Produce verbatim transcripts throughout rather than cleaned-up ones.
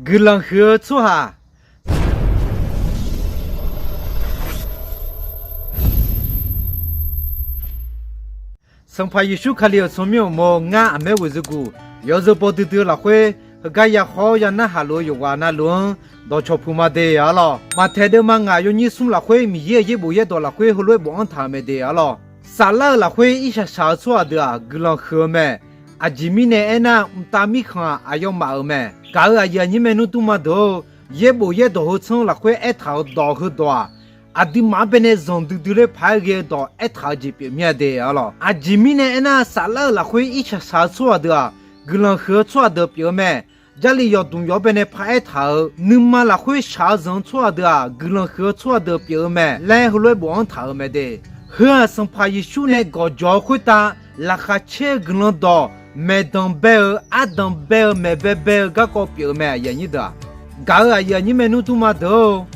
Guiqlanq huiq-eu tsawrhaq. Sanqpaq Yeqsur Kali-euq tsawrmyanr uqmov ngar aqmaer ghoeqzuguq yawzeu baw duidui-eu lafkhoer, heugar ya khawr ya narhaq luf-eu yawqghaq navluf-anr dawqcawq puq ma de arlawr. Maqtaeq deuvma ngaq yawnyir smr lafkhoer Miqyaer-euq yaerbof yaerdawq lafkhoer heulof-aer bofanr taq-euq mae de arlawr. Saflar-eu lafkhoer irshaq shaq-eu tsawrhaq deuq-aq, guiqlanq huiq-eu mae. Aqjeq mirnae aernar, mqtav mirkhanq aqyawfmaf-euq mae. Gaq-euq aqyuif aqnyir maernmr dmrma deuq-or, yaerbof yaerdawq heu tsanr lafkhoer aertaq-euq dawq heudawq-aq, aqduimaf-anr baenae zanqdui dui ler paq-aer ghae-eu dawq aertaq-eu jeq pyeuf mir-a de arlawr. Aqjeq mirnae aernar, saflar-eu lafkhoer irshaq shaq-eu tsawrhaq deuq-aq, guiqlanq huiq-eu tsawrhaq deuq pyeuf-eu mae. Jarlif yawqdmq yawq-anr baenae paq-aer taq-euq nuima lafkhoer shaq-eu zanq-eu tsawrhaq deuq-aq, guiqlanq huiq-eu tsawrhaq deuq pyeuf-eu mae laer heulof-aer bofanr taq-euq mae de. Heu-aq, Sanqpaq Yeqsur nae gawqjawq-eu khoertav laqkhaq caer-eu guiqlanq dawq, maeqdanq bae-euq ardanq bae-eu maeqbae bae-eu garkawv pyeuf-eu mae, aqyuif aqnyir deuq-aq. Gaq-euq aqyuif aqnyir maernmr dmrma deuq-or,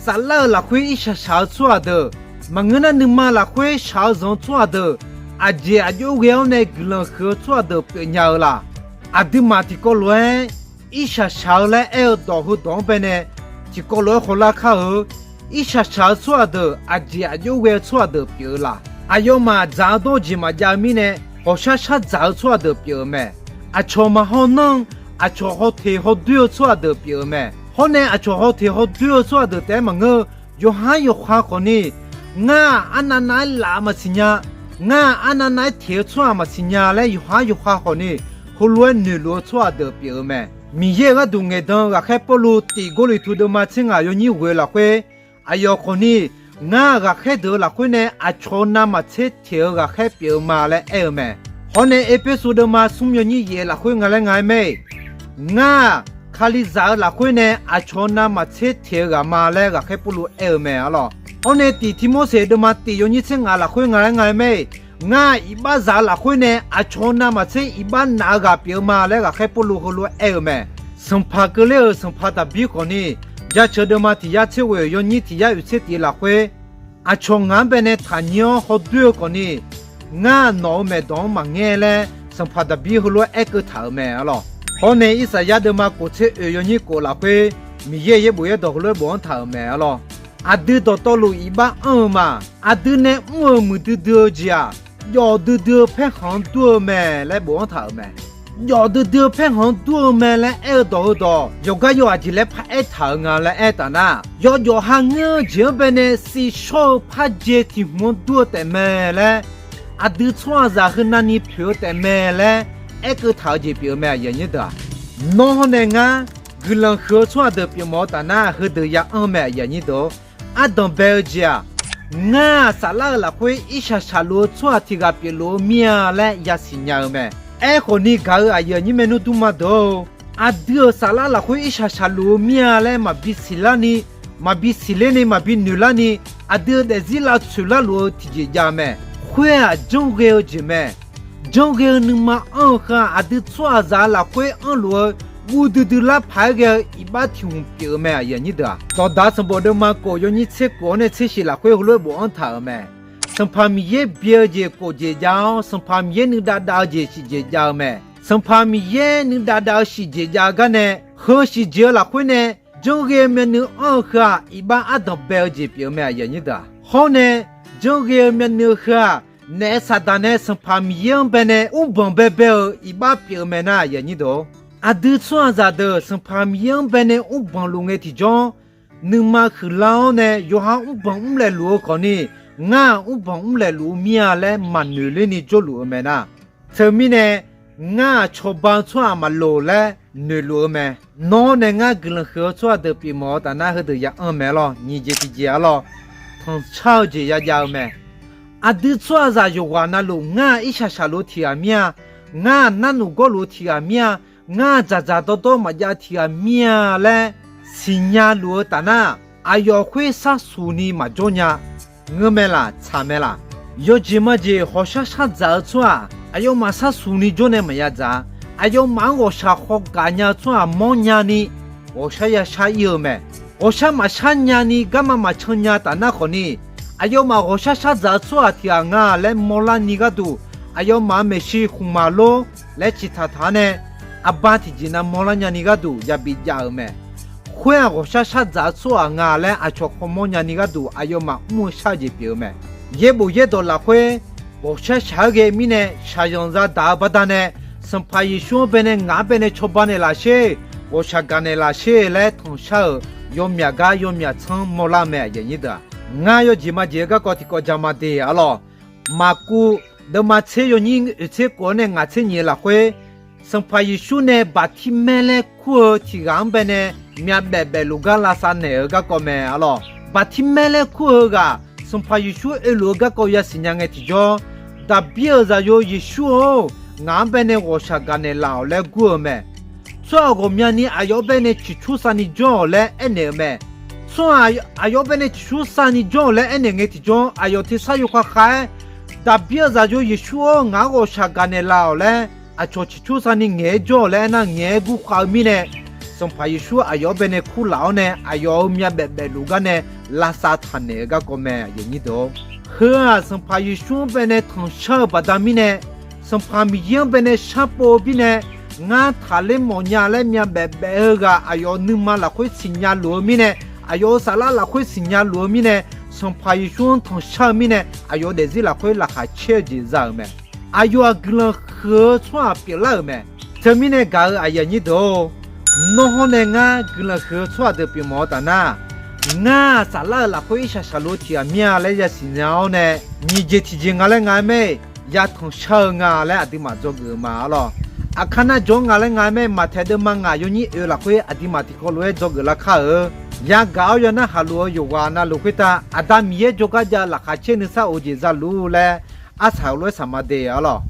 saflar-euq lafkhoer irshaq shaq-eu tsawrhaq deuq, maqngeur nar nuima lafkhoer shaq-eu zanq-eu tsawrhaq deuq, aqjeq aqjox ghae-awr nae guiqlanq huiq-eu tsawrhaq deuq pyeufnya-eu la? Aqduimaf tiqkawv lof-aer irshaq shaq-eu laer aer-eu dawq heudawq-anr baenae tiqkawv lof-aer hawlar kar-eu. Irshaq shaq-eu tsawrhaq deuq aqjeq aqjox ghae-eu tsawrhaq deuq pyeuf-eu la? Aqyawfmaf dzaq-eu dawr-eu jeq maqjav-eu mirnae, ghawqshar shar dzaq-eu tsawrhaq deuq pyeuf-eu mae. Aqcawq maq haw nanr-eu, aqcawq haw teq haw doer-eu tsawrhaq deuq pyeuf-eu mae. Hawr nae aqcawq haw teq haw doer-eu tsawrhaq deuq taef-aer maqngeur-eu, yawqhar yawqha khawfni, ngar-aq arnav nav-aer laf-eu maqsiq nya, ngar-aq arnav nav-aer teq-eu tsawrhaq maqsiq nya laer yawqhar yawqha khawfni, heulof-aer noeqluf-eu tsawrhaq deuq pyeuf-eu mae. Miqyaer-euq gharduq ngaeqdan-eu ghaqkhaer Pawrluv Tiq Gawrliqtu deuvma tser ngaq yawnyir ghoe-eu lafkhoer, aqyawf khawfni, ngar-aq ghaqkhaer deuq-eu lafkhoer nae aqcawq-eu navmaqtser teq-eu ghaqkhaer pyeuf-eu ma laer aer-eu mae. Hawr nae Erpersu deuvma smr yawnyir yaef lafkhoer nga laer nga-aer mae. Ngar-aq Kalizaq-eu lafkhoer nae aqcawq-eu navmaqtser teq-eu ghaq ma laer ghaqkhaer Pawrluv aer-eu mae arlawr. Hawr nae Tiq Tirmorseq deuvma tiq yawnyir tser ngaq lafkhoer nga laer nga-aer mae. Ngar-aq iqbaxzaq-eu lafkhoer nae aqcawq-eu navmaqtser iqbax naf-eu ghaq pyeuf-eu ma laer ghaqkhaer Pawrluv heulof-aer aer-eu mae. Sanqpaq keuvler-euq sanqpaq Daqbir khawfni, Jaceuq deuvma tiq yar tser ghoeq yawnyir tiq yar oeq tser tiq lafkhoer, aqcawq ngaq-anr baenae taqnyir-awr hawdoer-eu khawfni, ngar nawq-euq maeqdawq-anr maqngaer laer sanqpaq Daqbir heulof-aer aerkeuv taq-euq mae arlawr. Hawr nae Irsaqyar deuvma kof tser oeq yawnyir kof lafkhoer, Miqyaer-euq yaerbof yaerdawq heulof-aer bofanr taq-euq mae arlawr. Aqdui dawqtawvluf iqbax anr-eu ma. Aqdui nae mr-euq muiqdui dui-eu jeq-aq, jawf duidui-eu paerkhanq-anr dur-eu mae laer bofanr taq-euq mae. Jawf duidui-eu paerkhanq-anr dur-eu mae laer aer-eu dawq heudawq, yawqgar yawhaq jeq laer paraer taq-euq nga laer aer taf nar, yawjawf ha ngeur-eu jeq-anr baenae sivshawr-eu parjae tiq hmq-anr dur-eu taef mae laer, aqdui tsawrhaqzaq heunavni poeq-eu taef mae laer aerkeuv taq-eu jeq pyeuf-eu mae, aqyuif aqnyir deuq-aq. Nawr hawr nae ngar guiqlanq huiq-eu tsawrhaq deuq pyeufmawf-eu taf nar, heudeuq ya anr mae, aqyuif aqnyir deuq-or. Ardanq bae-eu jeq-aq, ngar-aq saflar-euq lafkhoer irshaq shaqluf-eu tsawrhaq tiq ghaq pyeufluf-eu mir-a laer yasiq nya-eu mae. Aerkhawf ni gaq-euq aqyuif aqnyir maernmr dmrma deuq-or, aqdui-euq saflar lafkhoer irshaq shaqluf-eu mir-a laer maqbi siqlar ni, maqbi siqler ni, maqbi noeqlar ni, aqdui-euq daefzir lavtsoeq larluf-eu tiqjeq jav mae. Khoer-aq janrghae-eu jeq mae. Janrghae-eu nuima anr-eu heu-aq, aqdui tsawrhaqzaq-eu lafkhoer anrluf-eu guv duidui lar paq-aer ghae-eu iqbax tiq hmq pyeuf-eu mae, aqyuif aqnyir deuq-aq. Dawqdaq sanqbof deuvma kof yawnyir tser kof-anr nae tser shif lafkhoer heulof-aer bofanr taq-euq mae. Sanqpaq Miqyaer bi-eu jeq kof jeq jav-awr, Sanqpaq Miqyaer nuidav dav-eu jeq siqjeq jav-eu mae. Sanqpaq Miqyaer nuidav dav-eu siqjeq jav-eu gar nae, heu siqjeq-eu lafkhoer nae janrghae-eu myavnuiv anr-eu heu-aq, iqbax ardanq bae-eu jeq pyeuf-eu mae, aqyuif aqnyir deuq-aq. Hawr nae, janrghae-eu myavnuiv heu-aq, naef saqdaq nae Sanqpaq Miqyaer-anr baenae mrbanq baebae-euq iqbax pyeuf-eu mae nar, aqyuif aqnyir deuq-or. Aqdui tsawrhaqzaq deuq Sanqpaq Miqyaer-anr baenae mrbanq luf ngae tiqjawr, nuima huiqlar-awr nae yawqha mrbanq mrlaeq luf-eu khawfni, ngar-aq mrbanq mrlaeq luf-eu mir-a laer maqnoeq ler ni jawrluf-eu mae nar. Teumirnae, ngar-aq cawba-eu tsawrhaq maqloq laer noeqluf-eu mae. Nawr nae ngar guiqlanq huiq-eu tsawrhaq deuq pyeufmawf-eu taf nar, heudeuq ya anr mae arlawr, nyiq jeq tiqjeq arlawr, tanqcar-eu jeq yajav-eu mae. Aqdui tsawrhaqzaq yawqghaq navluf ngar-aq irshaq shaqluf-eu tiq ghaq mir-a, ngar-aq narnuf gawrluf-eu tiq ghaq mir-a, ngar-aq dzaqdzaq dawrdawr maqjav tiq ghaq mir-a laer siqnya luf-eu taf nar, aqyawf khoer sharsuq ni maqjawr nya. Ngeur mae laq, tsaq mae laq. Yawjeq majeq hawqshar shardzaq-eu tsawrhaq, aqyawfmaf sharsuq ni jawr nae maqya dzaq-a. Aqyawfmaf-anr ghawqshaq khawgaq nya-eu tsawrhaq mawrnya ni ghawqshar ya shar ir-eu mae. Ghawqshar maqshar nya ni garma maqcan nya taf nar khawfni, aqyawfmaf ghawqshar shardzaq-eu tsawrhaq tiq ghaq nga laer mawrlar ni gharduq, aqyawfmaf-euq maeqshi khmqmaq lor laer ciqtaq taq-ar nae, arbar tiqjeq nav mawrlar nyani gharduq yabi jav-euq mae. Khoer-aq, ghawqshar shardzaq-eu tsawrhaq nga laer aqcawq khawmawr nyani gharduq aqyawfmaf mr-eu shar-eu jeq pyeuf-eu mae. Yaerbof yaerdawq lafkhoer ghawqshar shaq-aer ghae mirnae shaqzanq zadaq-eu baqdanae, Sanqpaq Yeqsur-anr baenae ngaq-anr baenae cawba naeqlaf sher, ghawqshaq gaq naeqlaf sher laer tanqshar-euq yawmyaq gar yawmyaq tsanr mawrlar-eu mae. Ngar yawjeq majeq-eu garkawv tiqkawv jaq ma de arlawr. Maqkuv deuvma tser yawnyir oeqtser khof-awr nae ngaq tser nyiq-eu lafkhoer, Sanqpaq Yeqsur nae Baqtirmaer laer kur-eu tiq ghaq-anr baenae myavbaef baefluf gar lavsav naeq-eu garkawv mae arlawr. Baqtirmaer laer kur-eu ghaq Sanqpaq Yeqsur oeluf-eu garkawv yasiq nya ngae tiqjawr, Daqbir-euq zaqyo Yeqsur-or, ngaq-anr baenae ghawqshaq gaq naeqlaf-awq laer gur-eu mae. Tsawrhaq ghawqmyani aqyawf-anr baenae ciqcursav ni jawr-awq laer aernaeq-euq mae. Tsawrhaq aqyawf-anr baenae ciqcursav ni jawr-awq laer aernaeq ngae tiqjawr, aqyawf tersar yawkhav khav-aer, Daqbir-euq zaqyo Yeqsur-or, ngaq-anr ghawqshaq gaq naeqlaf-awq laer aqcawq ciqcursav ni ngaeq-aer jawr-awq laer aernar, ngaeq-aer gurkhav-eu mirnae, Sanqpaq Yeqsur aqyawf-anr baenae kurlaf-awr nae aqyawf-euq myavbaef baefluf gar nae lavsav taq naeq-eu garkawv mae. Heu-aq, Sanqpaq Yeqsur-anr baenae tanqshar-eu baqda mirnae, Sanqpaq Miqyaer-anr baenae sharpov-eu mirnae, ngar taqler mawfnya laer myavbaef baef-eu ghaq aqyawf nuima lafkhoer siqnya luf-eu mirnae, aqyawf-euq saflar lafkhoer siqnya luf-eu mirnae, Sanqpaq Yeqsur-anr tanqshar-eu mirnae aqyawf daefzir lafkhoer laqkhaq caer-eu jeq za-euq mae. Aqyawf-aq guiqlanq huiq-eu tsawrhaq pyeuflar-euq mae. Teumirnae gaq-euq aqyuif aqnyir deuq-or, nawr hawr nae ngar guiqlanq huiq-eu tsawrhaq deuq pyeufmawf-eu taf nar, ngar-aq saflar-euq lafkhoer irshaq shaqluf-eu tiq ghaq mir-a laer yasiq nya-awr nae, nyiq jeq tiqjeq nga laer nga-aer mae, yatanq shar-eu nga laer aqduimaf dzawgeuf-eu ma arlawr. Aqkar nar jawr nga laer nga-aer mae, Maqtaeq deuvma ngaq yawnyir oe lafkhoer aqduimaf tiqkawv lof-aer dzawgeuf lar kar-eu. Yagaq-awr yanar haqluf-eu yawqghaq navluf khoertav Aqda Miqyaer jawrgar jav-eu laqkhaq caer nuisar of-eu jeq za luf laer arsaq-euq lof-aer saq ma de arlawr.